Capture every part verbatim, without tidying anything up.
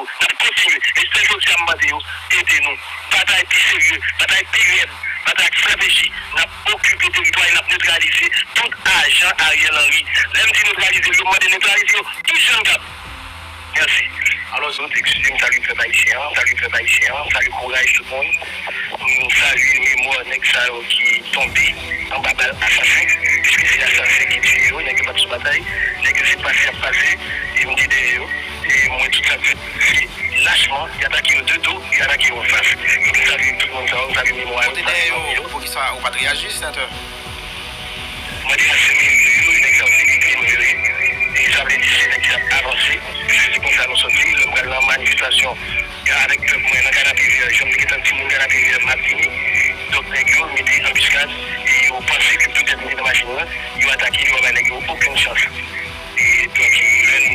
N ap kontinye. E jodi a, m mande yo ede nou. Batay pi serye, batay pi rèd, batay ak estrateji. N ap okipe teritwa e n ap netralize tout ajan Ariel Henry. Lè m di netralize yo, m mande netralize yo pi jan n kab. Mèsi. Alò, Zodi, eskize m, salye pèp ayisyen an, salye pèp ayisyen an, salye kouraj tout moun. M salye memwa nèg sa yo ki tonbe anba bal asasen, piske se asasen ki tiye yo, nèg yo pa t sou batay, nèg yo se pase y ap pase, e m te dèyè yo, e m wè tout sa k fèt, se lachman, y atake yo de do, y atake yo anfas. Donk, m salye tout moun sa yo, m salye memwa yo, m salye fanmi yo. Poukisa ou pa t reyaji, senatè? Mwen te nan senk minit de yo, nèg sa yo te vin vire. E sa vle di se nèg ki t ap avanse, piske se konsa nou sòti. Lè m pral nan manifestasyon avèk pèp mwen nan Kanapevè, jan m te gentan di moun Kanapevè m ap vini. Donk nèg yo mete anbiskad e yo panse ke petèt m te nan machin nan, yo atake, yo pa bay nèg yo okenn chans. E donk, lè n,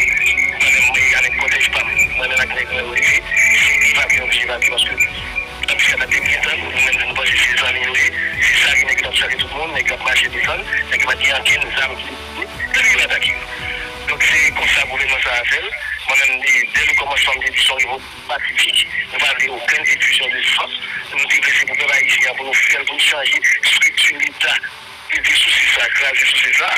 mwen menm, mwen avèk kòtèj pa m, mwen menm ak nèg mwen yo rive, se evakye nou oblije evakye paske anbiskad la te byen tann, nou menm nou panse se zanmi yo ye, se sari nèg yo t ap sari tout moun, nèg yo ap mache desann, nèg yo pa t gen ankenn zam ki, epi yo atake yo. Donk se konsa gouvènman sa a fè l. Mwen menm, de, dè le kòmansman, m te di se yon revòlt pasifik, nou pa vle okenn efizyon de san, nou te vle se pou pèp ayisyen an, pou nou fè l, pou nou chanje estrikti Leta. Li di sou se sa, kraze sou se sa.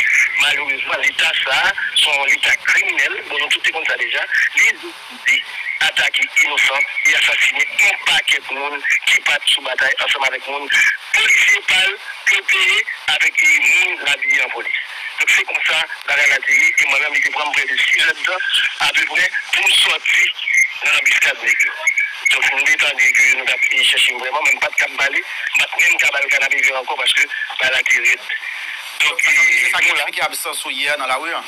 Malerezman, Leta sa a, se yon Leta kriminèl. Bon, nou tout te konn sa deja. Li deside atake inosan e asasinen yon pakèt moun ki pa t sou batay ansanm avèk moun polisye pa l ke l peye avèk moun l abiye an polis. Donk, se konsa bagay la te ye. E mwen menm, li te pran m prè de sis èdtan, apeprè, pou m sòti nan anbiskad nèg yo. Donk, m te tande ke nou t ap chèche m vrèman, men m pa t kab pale, m pa t menm ka ba l kanapevè ankò paske bagay la te rèd. Donk, e, nou la. Sa k esplike absans ou yè nan lari a?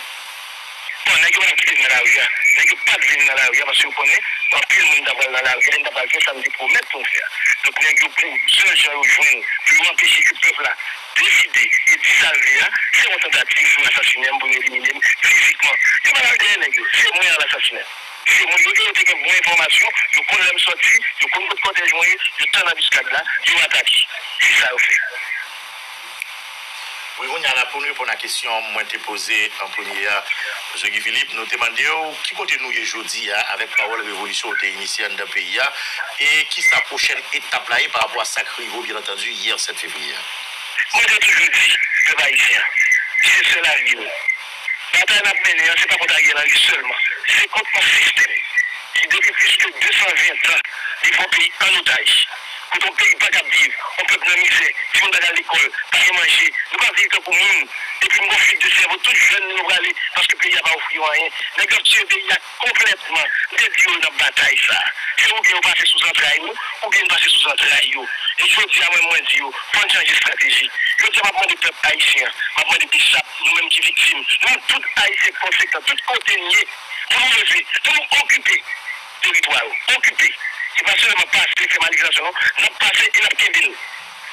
Bon, nèg yo pa t ap kite m nan lari a. Nèg yo pa t vin nan lari a paske yo konnen anpil moun t ap pral nan lari a e m t ap pral fè sa m te pwomèt pou m fè a. Donk, nèg yo, pou sèl jan yo jwenn pou yo anpeche ke pèp la deside e di sa l vle a, se yon tantativ pou yo asasinen m, pou yo elimine m fizikman. Yo pa t al dèyè nèg yo, se mwen al asasinen. Se mwen yo, yo te gen bon enfòmasyon, yo konn lè m sòti, yo konn kot kòtèj mwen ye, yo tann anbiskad la, yo atake. Se sa yo fè. Wi, kounye a la, pou n reponn a kesyon mwen te poze an premye a, Mesye Guy Philippe, nou te mande w ki kote nou ye jodi a avèk pawòl revolisyon w te inisye anndan peyi a, e kisa pwochèn etap la ye pa rapò a sa k rive w, byen antandi, yè sèt fevriye a? Mwen te toujou di, pèp ayisyen an, se sèl avni nou. Batay n ap mennen an, se pa kont Ariel Henry sèlman. Se kont yon sistèm ki, depi plis ke de san ven tan, li pran peyi an otaj. Kote yon peyi pa kab viv, yon pèp nan mizè, timoun pa ka al lekòl, pa gen manje, nou pa viv tankou moun. Epi n gon fig de sèvo, tout jèn nou yo prale, paske peyi a pa ofri yo anyen. Nèg yo ap tiye peyi a konplètman. M te di yo n ap batay sa. Se oubyen yo pase sou zantray nou, oubyen n pase sou zantray yo. E jodi a, mwen, mwen di yo, fò n chanje estrateji. Jodi a, m ap mande pèp ayisyen an, m ap mande Bishop, nou menm ki viktim, nou menm tout ayisyen konsekan, tout kote n ye, pou nou leve, pou nou okipe teritwa yo, okipe. Se pa sèlman pase, fè manifestasyon, non. N ap pase e n ap kenbe l.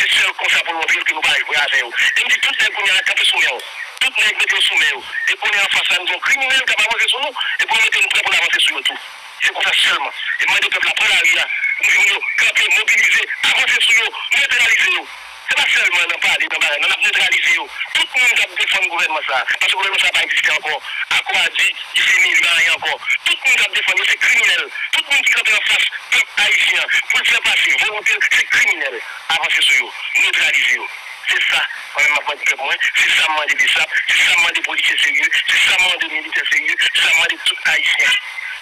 Se sèl konsa pou n montre l ke nou pa jwe avè yo. E m di tout nèg kounye a kanpe sou men w. Tout nèg mete yo sou men yo. E konnen anfas la, nou gen yon kriminèl k ap avanse sou nou. E pou nou mete n prè pou n avanse sou yo tou. Se konsa sèlman. E m mande pèp la pran lari a. Nou jwenn yo, kanpe, mobilize, avanse sou yo, netralize yo. Se pa sèlman nan pale, nan bagay, non, n ap netralize yo. Tout moun k ap defann gouvènman sa a, paske gouvènman sa a pa egziste ankò. Akò a di, li fini, li pa anyen ankò. Tout moun k ap defann yo, se kriminèl. Tout moun ki kanpe anfas pèp ayisyen an, pou l fè pase volonte l, se kriminèl. Avanse sou yo, netralize yo. Se sa, mwen menm, m ap mande pèp mwen, se sa m mande Bishop, se sa m mande polisye serye, se sa m mande militè serye, se sa m mande tout ayisyen.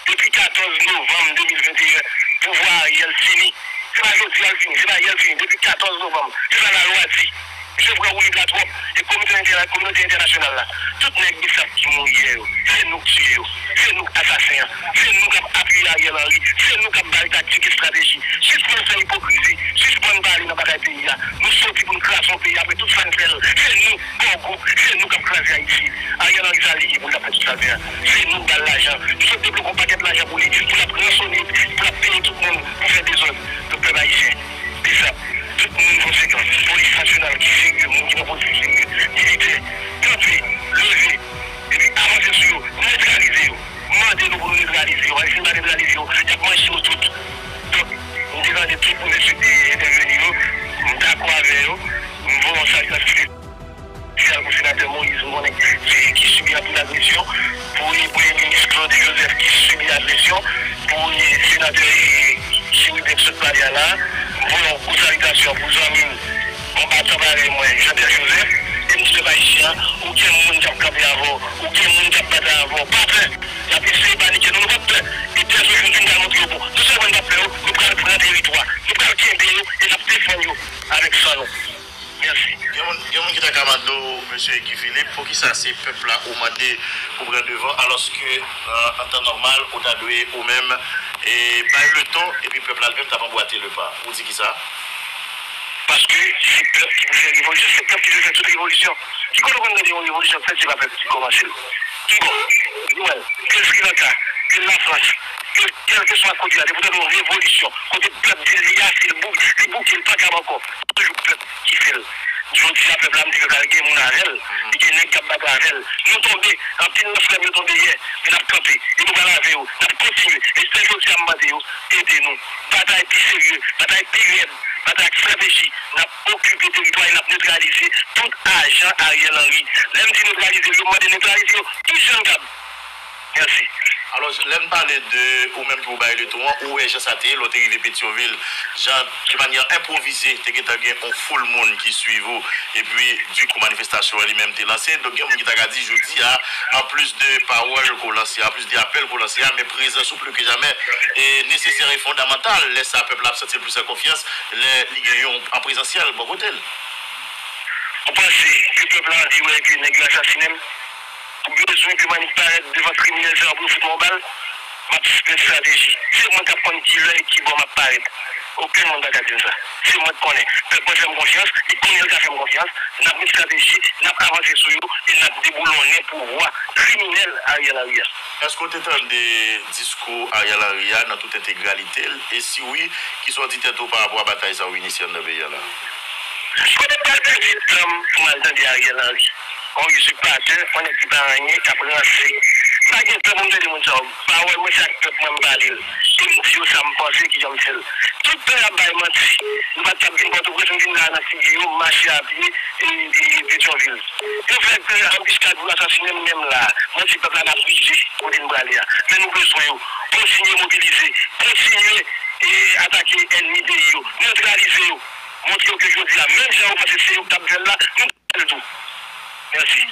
Depi katòz novanm de mil venteyen, pouvwa Ariel fini. Se pa jodi a l fini, se pa yè l fini. Depi katòz novanm, se sa lalwa di. Misye pran woulib la twòp. E kominote entèna-, kominote entènasyonal la, tout nèg Bishop ki mouri yè yo, se nou k tiye yo. Se nou k asasen an. Se nou k ap apiye Ariel Henry. Se nou k ap ba l taktik, estrateji. Sispann fè ipokrizi. Sispann pale nan bagay peyi a. Nou soti pou n kraze yon peyi apre tout sa n fè l. Se nou. Kò gwoup, se nou k ap kraze Ayiti. Ariel Henry sa li ye pou l t ap fè tout sa l fè a. Se nou k ba l lajan. Nou sot debloke yon pakèt lajan pou li, pou l ap ransone, pou l ap peye tout moun pou fè dezòd. Donk, pèp ayisyen, Bishop, tout moun konsekan, polis nasyonal ki serye, moun ki nan pozisyon serye, militè, kanpe, leve, epi avanse sou yo, netralize yo. Mande nou pou nou netralize yo. Paske si nou pa netralize yo, y ap manje nou tout. Donk, m te tande tout mesye ki te entèveni yo, m dakò avè yo. M voye yon salyasyon espesyal pou senatè Moïse, m konnen ki, ki sibi anpil agresyon, pou premye minis Claude Joseph ki sibi agresyon, pou Senatè Cheriben k sot pale a la, m voye yon gwo salitasyon pou zanmi m, konbatan parèy mwen, Jean Pierre Joseph, e m di pèp ayisyen an, ou gen moun k ap kanpe avè w, ou gen moun k ap batay avè w, pa pè, y ap eseye panike nou, nou p ap pè. E dèyè jodi m pral montre yo, bon, non sèlman nou p ap pè yo, nou pral pran teritwa, nou pral kenbe yo e n ap defann yo avèk san nou. Mèsi. Gen moun, gen moun ki ta ka mande w, mesye Guy Philippe, poukisa se pèp la ou mande pou pran devan, alòske, euh, an tan nòmal, ou ta dwe ou menm, e bay leton, epi pèp la li menm t ap anbwate lepa. Ou di kisa? Paske se pèp ki pou fè revolisyon, se pèp ki dwe fè tout revolisyon. Ki kote w konn tande yon revolisyon fèt, se pa pèp ki kòmanse l? Ki bò? Di mwen, ke Sri Lanka, ke Lafrans, ke kèlkeswa kote a, depi w tande yon revolisyon, kote pèp di l li ase, l bou-, li bouke, l pa kab ankò, toujou pèp ki fè l. Jodi a, pèp la, m di pèp la, l gen moun avè l, li gen nèg k ap batay avè l. Nou tonbe, anpil nan frè m yo tonbe yè, men n ap kanpe, e nou pral avè yo, n ap kontinye. E jistè jodi a, m mande yo, ede nou. Batay pi serye, batay pi rèd, batay ak estrateji, n ap okipe teritwa e n ap netralize tout ajan Ariel Henry. Lè m di netralize l, yo mande netralize yo, tout jan n kab. Mèsi. Alò, lè n pale de ou menm ki pou bay leton an, ou wè jan sa te ye, lè w te rive Petyonvil, jan de manyè enpwovize, te gentan gen yon foul moun ki swiv ou, epi dikou manifestasyon an li menm te lanse. Donk, gen moun ki ta ka di jodi a, anplis de pawòl ke w lanse, anplis de apèl ke w lanse a, men prezans ou pli ke jamè e nesesè e fondamantal. Lè sa, pèp la ap santi l plis an konfyans, lè li gen yon an prezansyèl bò kote l. Ou panse ke pèp la anvi wè ke nèg yo asasinen m? Ou bezwen ke m annik parèt devan kriminèl sa yo pou yo fout mwen yon bal? M ap sispann estrateji. Se mwen k ap konn ki lè e ki bò m ap parèt. Okenn moun pa ka di m sa. Se mwen k konnen. Pèp mwen fè m konfyans, li konnen l ka fè m konfyans. N ap met estrateji, n ap avanse sou yo e n ap deboulonnen pouvwa kriminèl Ariel Henry a. Èske w te tande diskou Ariel Henry a nan tout entegralite l? E si wi, kisa w di tèt ou pa rapò a batay sa w initye anndan peyi a la? Kote m pral pèdi tan m pou m al tande Ariel Henry? Yon izipatè, yon nèg ki pa anyen, k ap ranse. M pa gen tan pou m tande moun sa yo. Pawòl mwen se ak pèp mwen m pale l. E m di yo sa m panse, kijan m fè l. Tout tan y ap bay manti. Nou pa t ap vin Pòtoprens, nou vin la nan figi yo, mache a pye, e, e, Petyonvil. Yo fè anbiskad pou yo asasinen m menm la. Mwen di pèp la n ap rive kote n prale a. Men nou bezwen yo. Kontinye mobilize. Kontinye, e, atake ènmi peyi yo. Netralize yo. Montre yo ke jodi a, menm jan yo panse se yo k t ap fè l la, nou fè l tou. Mèsi.